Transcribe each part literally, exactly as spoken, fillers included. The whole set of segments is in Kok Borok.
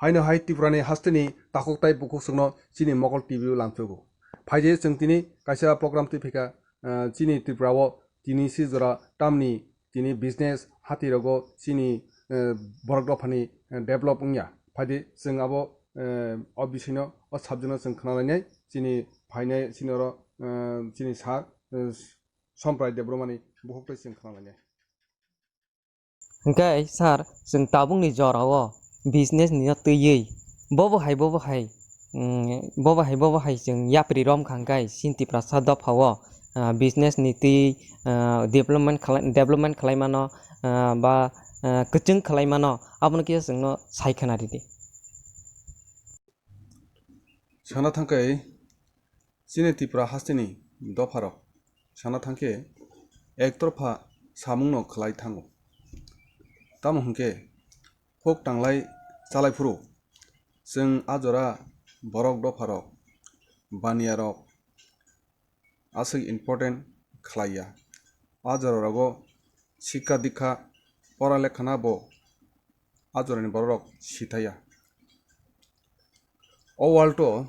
Haino hai Tripura ni haste ni takhuk tai bukhuk chwng no chini Mokol T V o lamsogo. Phaidi chwng tini kaisa program twi phika, ah, chini Tripura o tini si jora tamni tini business hati rogo chini, eh, borok dopha ni, eh, develop wngya. Phaidi chwng abo, eh, o bising no o subject no chwng khna lainai chini phainai chini oro, eh, chini sir, eh, Somprai Debbarma ni bukhuk twi chwng khna lainai. Hwnkhe sir, chwng tabukni jorao business ni no twiwi bobo hai, bobo hai, mm, bobo hai, bobo hai chwng yapri romkha hwnkhe chini Tiprasa dophao, ah, business ni twi, ah, development khlai-, development khlai mano, ah, ba, ah, kwchwng khlai mano, abono kisa chwngno sai khna ridi. Sana thangkhe chini Tripura hasteni dopharok sana thangkhe ektorpha samungno khlai thango. Tamo hwnkhe huk tanglai chalai phuru chwng a jora borok dopharok, baniyarok aswk important khlaiya. A jora rogo sikha dikha pora lekhana bo a jorani borok sithaiya. O world o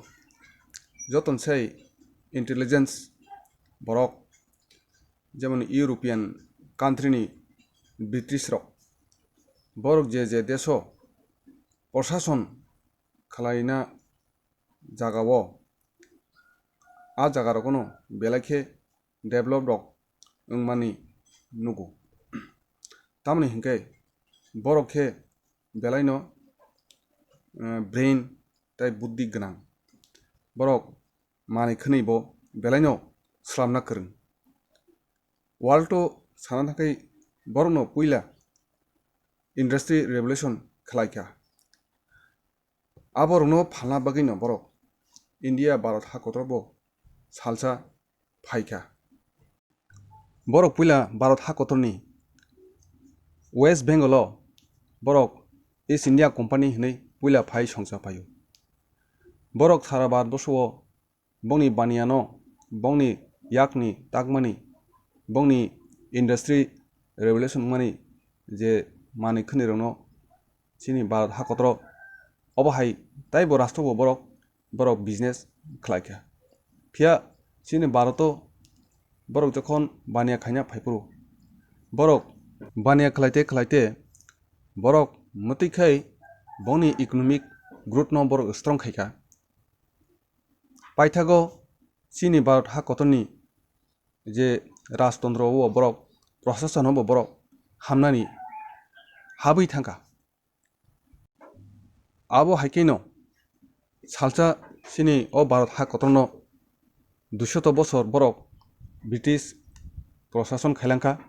joton sai intelligence borok, jemon European country ni British rok, borok je je deso prosason khlaina jagao, a jaga rogono belai khe develop rok wngmani nugo. Tamoni hinkhe borok khe belaino, eh, brain tei buddhi gwnang. Borok manwi khwnwi bo belaino swlamna kwrwng. World o sana thangkhe borokno puila industry revolution khlaikha. Aborokno phalna bagwino borok India, Bharat ha kotor bo salsa phaikha. Borok puila Bharat ha kotorni West Bengal o borok East India Company hinwi puila phai songcha phaio. Borok sara Bharat borsho o bongni baniyano, bongni yakni takmani, bongni industry revolution wngmani je manwi khwnwi rokno chini Bharat ha kotoro, obo hai taibo rastro bo borok, borok business khlaikha. Phiya chini Bharat o borok jokhon baniya khaina phaiphuru, borok baniya khlaite khlaite borok mwtwi khai bongni economic growth no borok strong khaikha. Paithago chini Bharat ha kotorni je rajtantro o borok, prosason o bo borok hamnani habwi thangkha. Abo hai kheno salsa chini o Bharat ha kotorno dushoto bosor borok British prosason khailangkha.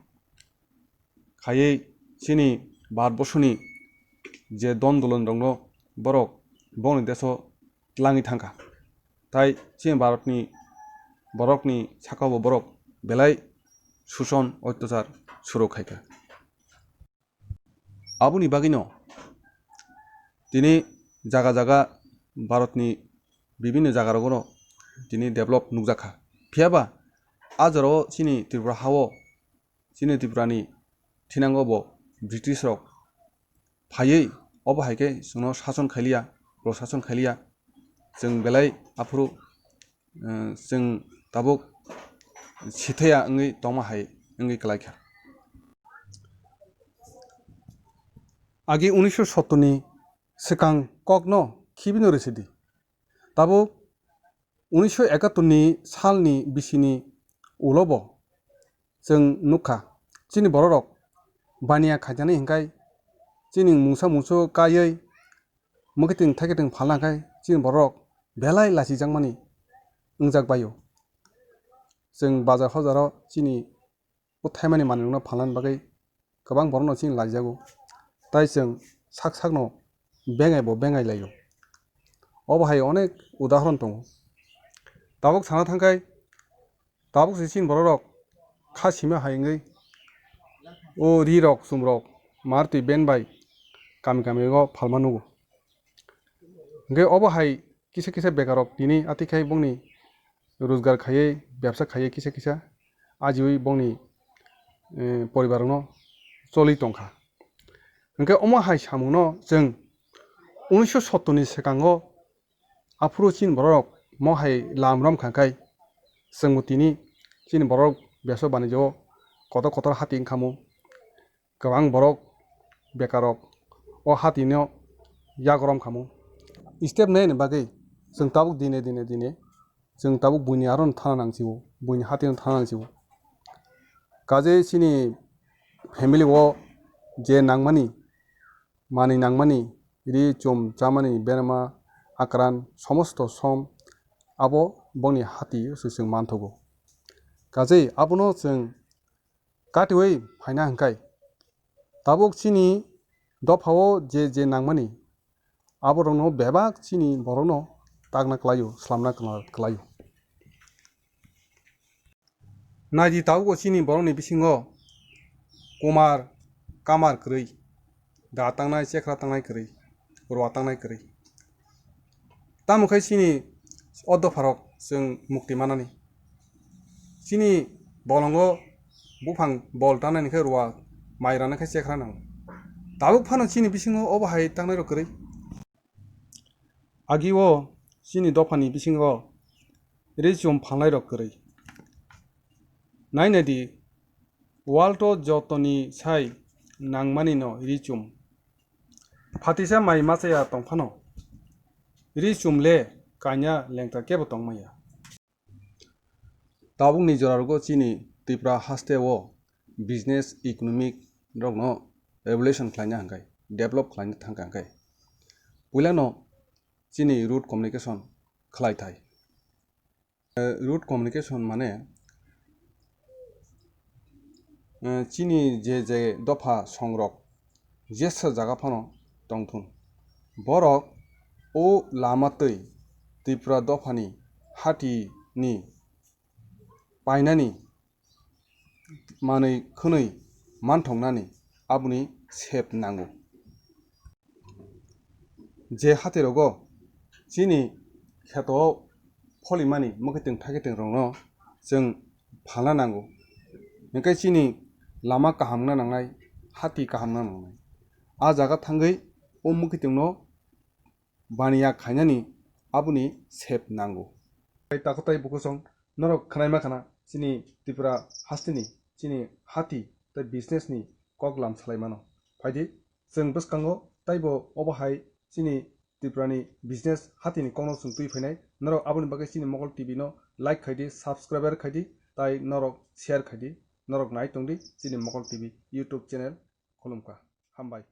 Khaiwi chini Bharat borsoni je don dolon rokno borok bongni deso tlangwi thangkha. Tai chini Bharatni borokni sakao borok belai suson otyachar suru khaikha. Aboni bagwino tini jaga jaga Bharatni bibinno jaga rogono tini develop nukjakha. Phiyaba a jorao chini Tripura hao, chini Tripurani thinango bo British rok phaiwi obo hai khe chwngno sason khailiya, prosason khailiya, chwng belai aphuru, eh, chwng tabuk sithaya wngwi tongma hai wngwi kwlaikha. Agi unisho sottor ni swkang kokno khibino rwsidi. Tabuk unisho ekattor ni salni bisini ulo bo chwng nukha, chini bororok baniya khainani hinkhai chini mungsa mungsu kaiwi mwkhitwng thaikitwng phalna khai chini bororok belai lachijakmani wngjak baio. Chwng bazar hojaro chini bwthaimani manwirokno phalnani bagwi kwbang borokno chini lachijago, tai chwng sak sakno bengai bo bengai laio. Obo hai onek udahoron tongo. Tabuk sana thangkhai, tabuk se chini bororok kha sima hai wngwi o ri rok chum rok Maruti van bai kami kami o phalma nugo. Hwnkhe obo hai kisa kisa bekarok tini atikhai bongni rojgar khaiwi, bebsa khaiwi kisa kisa ajiwi bongni, eh, poribar rokno choli tongkha. Hwnkhe omo hai samungno chwng Unisho sottor ni swkango aphuru chini borok mo hai lam rom kha khai, chwngbo tini chini borok beso banijao kotor kotor hati wngkhamu. Kwbang borok bekarok o hatino yagorom khamu. Step naini bagwi chwng tabuk dine dine dine chwng tabuk buini aro thana nangsiwo, buini hatino thana nangsiwo. Kaje chini family o je nangmani, manwi nangmani, ri chum chamani, berma, akran, somosto som abo bongni hati se chwng manthogo. Kaje abono chwng katiwi phaina hwnkhe tabuk chini dophao je je nangmani aborokno bebak chini borokno takna kwlaio, slamna kwlaio. Naidi tabuk chini borokni bisingo kumar kamar kwrwi, da tangnai, chekra tangnai kwrwi, rwa tangnai kwrwi. Tamo khe chini o dopharok chwng mukti manani. Chini bolongo buphang bol tangnani khe rwa, mai rana khe chekra nango. Tabuk phano chini bisingo obo hai tangnairok kwrwi. Agio chini dophani bisingo ri chum phalnairok kwrwi. Nainadi, world o jotoni sai nangmanino ri chum. Phatisa mai machaya tongphano, ri chum le kanya lengta kebo tongmaya. Tabukni jorargo chini Tripura haste o business economic rokno revolution khlaina hwnkhe, develop khlaina thangkha hwnkhe, puilano chini road communication khlai thai. Eh, road communication mane, eh, chini je je dopha songrok jesa jaga phano tongthun, borok o lama twi Tripura dophani hati ni painani manwi khwnwi manthoknani aboni sep nango. Je hatirogo chini kheto pholimani mwkhitwng thaikitwng rokno chwng phalna nango, hwnkhe chini lama kaham wngna nangnai, hati kaham wngna nangnai. A jaga thangwi o mwkhitwngno baniya khainani aboni sep nango. Tei takhwtai bukhusong norok khwnaima khana chini Tripura hasteni chini hati tei business ni kok lam salaimano. Phaidi chwng bwskango taibo obo hai chini Tripura ni business hatini kokno chwng twi phainai. Norok aboni bagwi chini Mogol T V no like khaidi, subscriber khaidi, tai norok share khaidi, norok nai tongdi chini Mogol T V YouTube channel. Khulumkha. Hambai.